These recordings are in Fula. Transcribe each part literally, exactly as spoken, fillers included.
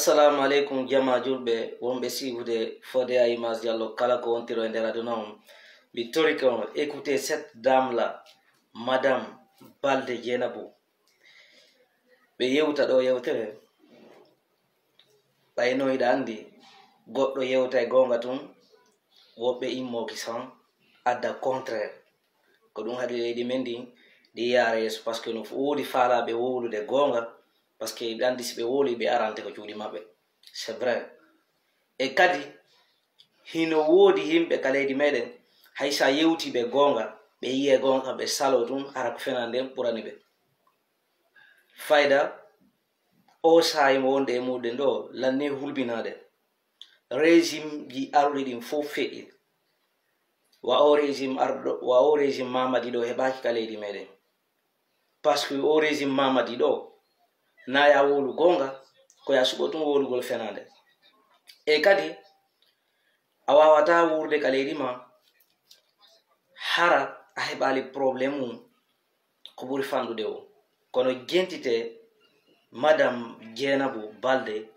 Assalamu alaikum, jama julɓe wonɓe siifude Fodé à Image Diallo, kala ko wontiro e nder aduna on. Mi torike on, écoutez cette dame là, Madame Balde Dieynabou. Ɓe yewta ɗo yewtere. Ɓayno hiɗa anndi, goɗɗo yewta e goonga tun, woɓɓe immoki san adda contraire. Ko ɗum haɗi leydi men ndin ndi yaara yeeso, parce que no woodi faalaaɓe wowlude goonga, parce que ɓe anndi si ɓe wowli, ɓe arante ko cuuɗi maɓɓe. C'est vrai. E kadi, hino woodi yimɓe ka leydi meɗen, hay sa yewti ɓe goonga, ɓe yi'e goonga, ɓe salo tun, hara ko fenaande nden ɓurani ɓe. Fayda, o saa'i mo wonde e muɗum ɗo, lanni hulɓinaade. Régime ji aruɗi ɗin fof feƴƴi. Wa o régime arɗo, wa o régime Mamadi ɗo heɓaaki ka leydi meɗen. Parce que o régime Mamadi ɗo, na ya wowlu goonga, ko ya suɓo tun wowlugol fenaande. E kadi, a waawataa wuurde ka leydi ma, hara a heɓaali problème mum ko ɓuri fanɗude o. Kono jentite Madame Dieynabou Balde,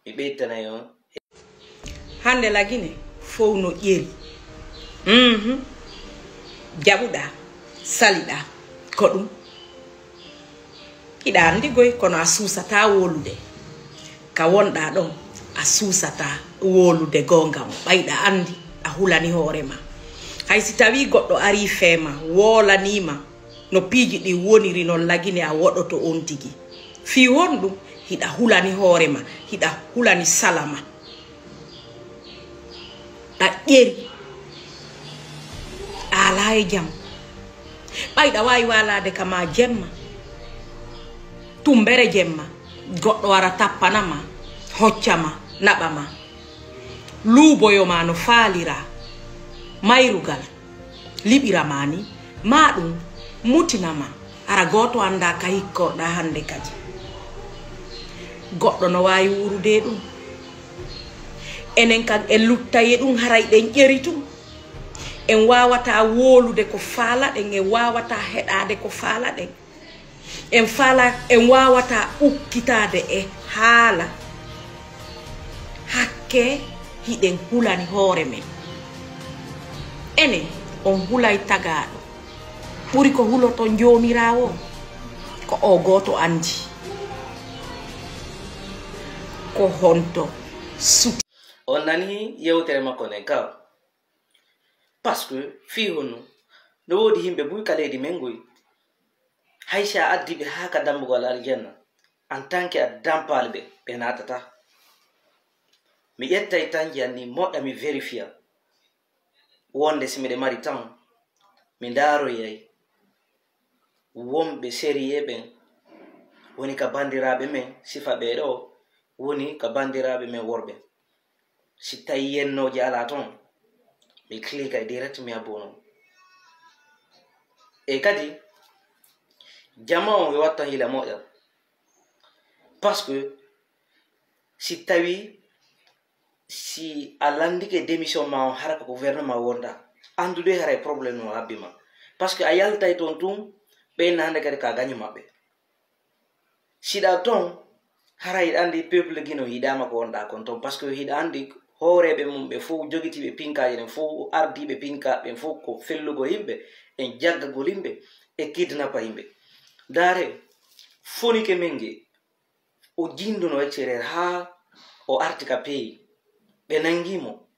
mi ɓeytanay on. Hannde Lagine fow no ƴeri. Mhm. Jaɓuɗaa, saliɗaa, ko ɗum. Hiɗa anndi goy, kono a suusataa wowlude. Ka wonɗaa ɗon, a suusataa wowlude goonga mo. Ɓay ɗa anndi, a hulani hoore ma. Hay si tawii goɗɗo arii fee ma, woolanii ma, no piiji ɗin woniri non, Lagine a woɗoto on tigi. Fii honɗum? Hiɗa hulani hoore ma, hiɗa hulani sala ma. Ɗa ƴeri, a alaa e jam. Ɓay ɗa waawi waalaade ka ma jemma, tumbere jemma, goɗɗo wara tappana ma, hocca ma, naɓa ma, luuboyo ma no faaliraa, mayrugal liɓira ma ni, maa ɗum mutina ma, hara gooto anndaa ka hikkorɗaa hannde kadi. Goɗɗo no waawi wuurude e ɗum. Enen kan en luttay e ɗum, haray ɗen ƴeri tun. En waawataa wowlude ko faalaɗen, en waawataa heɗaade ko faalaɗen. En faala, en waawataa ukkitaade e haala, hakke hiɗen hulani hoore men. Enen, on hulay tagaaɗo. Ɓuri ko huloton Joomiraawo, ko o gooto anndi. Ko honto suti? On nani yewtere makko nden ka? Parce que fii honno? No woodi yimɓe buy ka leydi men ngoy, hay si a addi ɓe haa ka dambugal aljanna, en tant que a dampaali ɓe, ɓe naatataa. Mi ƴettay tanji an ni moƴƴa, mi vérifiya wonde si miɗe mari tan, mi ndaaroyay wonɓe sérieux ɓen woni ka banndiraaɓe men, sifa ɓee ɗoo woni ka banndiraaɓe men worɓe. Si tawi yennooje alaa ton, mi cliquay direct, mi abonne. E kadi, jama on ɓe watta hila moƴƴa. Parce que si tawi, si a lanndike démission ma on, hara ko gouvernement wonda, anndude haray problème no habbi ma. Parce que a yaltay ton tun, ɓe inna hannde kadi ka gaño maɓɓe. Siɗa ton, hara hiɗa anndi peuple Guinée o yiɗaama ko wonɗaa kon ton, parce que hiɗa anndi hooreeɓe mum ɓe fow, jogitiiɓe pinkaaji ɗen fow, ardiiɓe pinkaaɓe ɓen fow ko fellugo yimɓe, e jaggagol yimɓe, e kidnappa yimɓe. Ndaare, Fonike Mengue, o jinnduno extérieur haa o arti ka pays. Ɓe nanngi mo,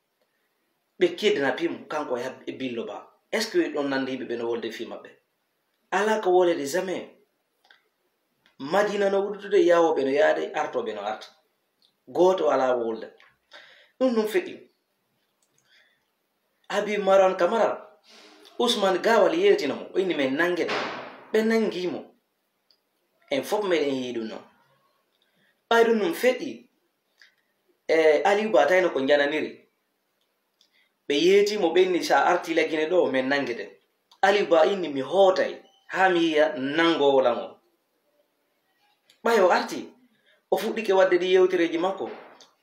ɓe kidnapi mo, kanko e hab-, e Billo Ba. Est-ce que ɗon nanndi yimɓe ɓe no wolde fii maɓɓe? Alaa ko wolede, jamais. Madina no wuɗɗude, yahooɓe no yaade, artooɓe no arta. Gooto alaa wolde. Ɗum ɗum feƴƴi. Habib Marwan Camara, Ousmane Gawal yeetino mo, o inni men nanngete. Ɓe nanngi mo. En fof meɗen yii ɗum noon. Ɓay ɗum ɗum feƴƴi, e Aliou Ba tawno ko njananiri. Ɓe yeeti mo, ɓe inni, "Sa arti Lagine ɗo, men nanngete." Aliou Ba inni, "Mi hootay haa mi yiya nanngoowo lan o." Ɓay o arti, o fuɗɗike waɗde ɗi yewtereeji makko.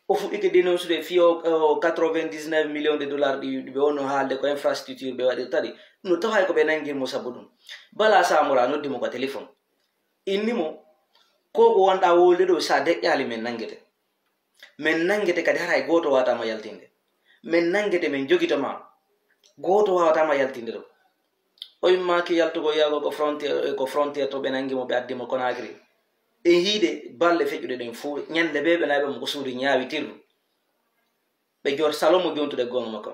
O fuɗɗike dénoncude fii o, o quatre-vingt-dix-neuf millions de dollars ɗi, ɗi ɓe wonno haalde ko infrastructure ɓe waɗirta ɗi. No tawa hay ko ɓe nanngir mo sabu ɗum. Bala Samora noddi mo ka téléphone. Inni mo, "Ko ko wonɗaa wolde ɗo, sa deƴƴaali men nanngete." Min nanngete kadi, haray gooto waawata ma yaltinde. Min nanngete, min jogito ma. Gooto waawata ma yaltinde ɗo. O immaaki yaltugol, yahgol ko frontière, ko frontière to ɓe nanngi mo, ɓe addi mo Conakry. E hiide balɗe feƴƴuɗe ɗen fuu, ñannde bee ɓe naɓi mo ko suudu ñaawitirdu. Ɓe jor salo mo jontude goonga makko.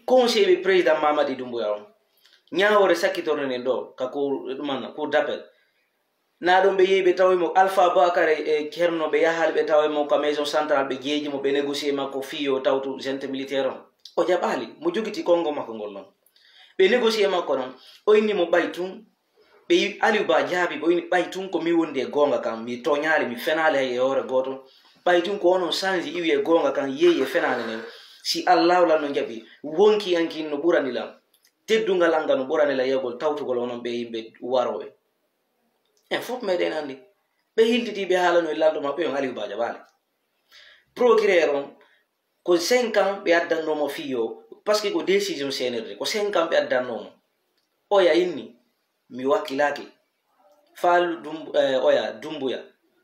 Conseil ɓe président Mamadi Doumbouya on. Ñaawoore sakkitorde nden ɗo, ka cour, ɗumanna, cour d'appel. Na ɗon ɓe yehi ɓe tawi mo Alpha Bakary e Ceerno, ɓe yahaali ɓe tawi mo ka maison centrale, ɓe jeeji mo, ɓe négocier makko fii yo tawtu junte militaire on. O jaɓaali, mo jogiti konngo makko ngol non. Ɓe négocier makko non, o inni mo ɓay tun, ɓe yi-, Aliou Ba jaabi, o inni ɓay tun ko mi wondi e goonga kan, mi tooñaali, mi fenaali hay e hoore gooto. Ɓay tun ko onon sanji iwi e goonga kan, yehi e fenaande nden. Si Allahu lanno jaɓi, wonki an kin no ɓurani lan, teddungal an ngal no ɓurani lan yahgol tawtugol onon ɓe yimɓe warooɓe. En fof meɗen anndi. Ɓe hiltiti, ɓe haalano e lalɗo maɓɓe on Aliou Ba jaɓaali. Procureur on, ko cinq ans ɓe addanno mo fii yo, parce que ko décision C N R D, ko cinq ans ɓe addanno mo. Oya inni, mi wakkilaaki. Faalu Dumbu-, eh, oya, Dumbuya.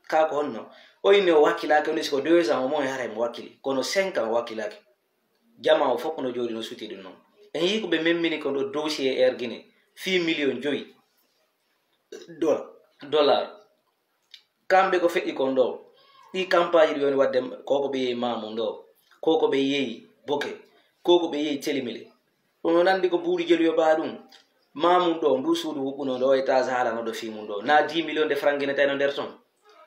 Kaa ko honno? O inni o wakkilaaki, o inni si ko deux ans, o mo e haray mo wakkili. Kono cinq ans o wakkilaaki. Jamaa o fof no jooɗi no suti ɗum noon. En yii ko ɓe memmini ko ɗo dossier Air Guinée, fii million joyi dola-, dollar. Kamɓe ko feƴƴi kon ɗo, ɗi campagne ɗi woni waɗde, ko ko ɓe yehi Mamoun ɗo, ko ko ɓe yehi Boke, ko ko ɓe yehi Telimile. Ɗum no nandi ko mbuuɗi jelu yo ɓaa ɗum. Mamoun ɗo, ndu suudu huɓɓuno ɗo, étage haalano ɗo fii mum ɗo. Na dix millions de francs Guinée tawno nder ton.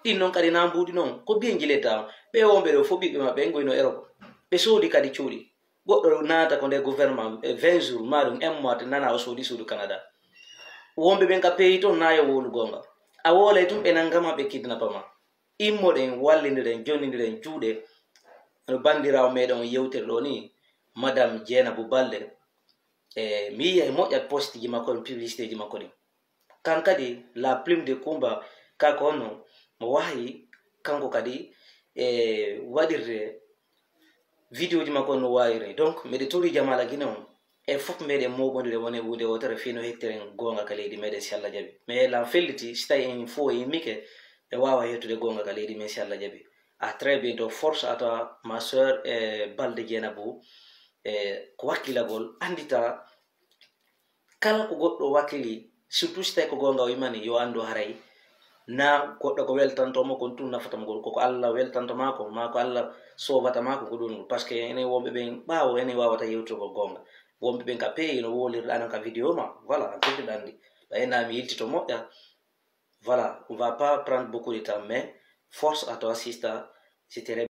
Ɗin noon kadi na mbuuɗi noon. Ko bien jileta on. Ɓe wonɓe ɗo fof ɓiɓɓe maɓɓe en goyno Europe. Ɓe soodi kadi cuuɗi. Goɗɗo naata ko nder gouvernement, e vingt jours, maa ɗum un mois, te nana o soodi suudu Canada. Wonɓe ɓen ka pays ton, na yo wowlu goonga. A woolay tun, ɓe nanga ma, ɓe kidnapa ma. Immoɗen, wallindiren, jonnindiren juuɗe. No banndiraawo meɗen on yewtiri ɗo ni, Madame Dieynabou Baldé. E, mi yiya e moƴƴa post ji makko ɗin, publicité ji makko ɗin. Kan kadi, La Plume de Kumba, ka ko honno mo wahi, kanko kadi, e, waɗirde vidéo ji makko no wayre. Donc, miɗo tori jamaala Guinée on, e fof meɗen moɓondire wone wuude wootere fii no hettiren goonga ka leydi meɗen si Allah jaɓi. Mais lan felliti, si tawi en fof en immike, ɓe waawa hettude goonga ka leydi men si Allah jaɓi. À très bientôt. Force à toi, ma sœur, e Baldé Dieynabou, e ko wakkilagol, anndita kala ko goɗɗo wakkili, surtout si tawi ko goonga o imani, yo anndu haray na goɗɗo ko weltanto mo, kon tun nafata mo, ko ko Allah weltanto maa ko, maa ko Allah soobata maa ko, ko ɗum. Parce que enen wonɓe ɓen ɓaawo, enen waawata yewtugol goonga. Wonɓe ɓen ka pays no wolirɗa anan ka vidéo ma, voilà, an tigi ɗo anndi. Ɓay na mi yiltito moƴƴa, voilà, on va pas prendre beaucoup de temps, mais force à toi, sister, je te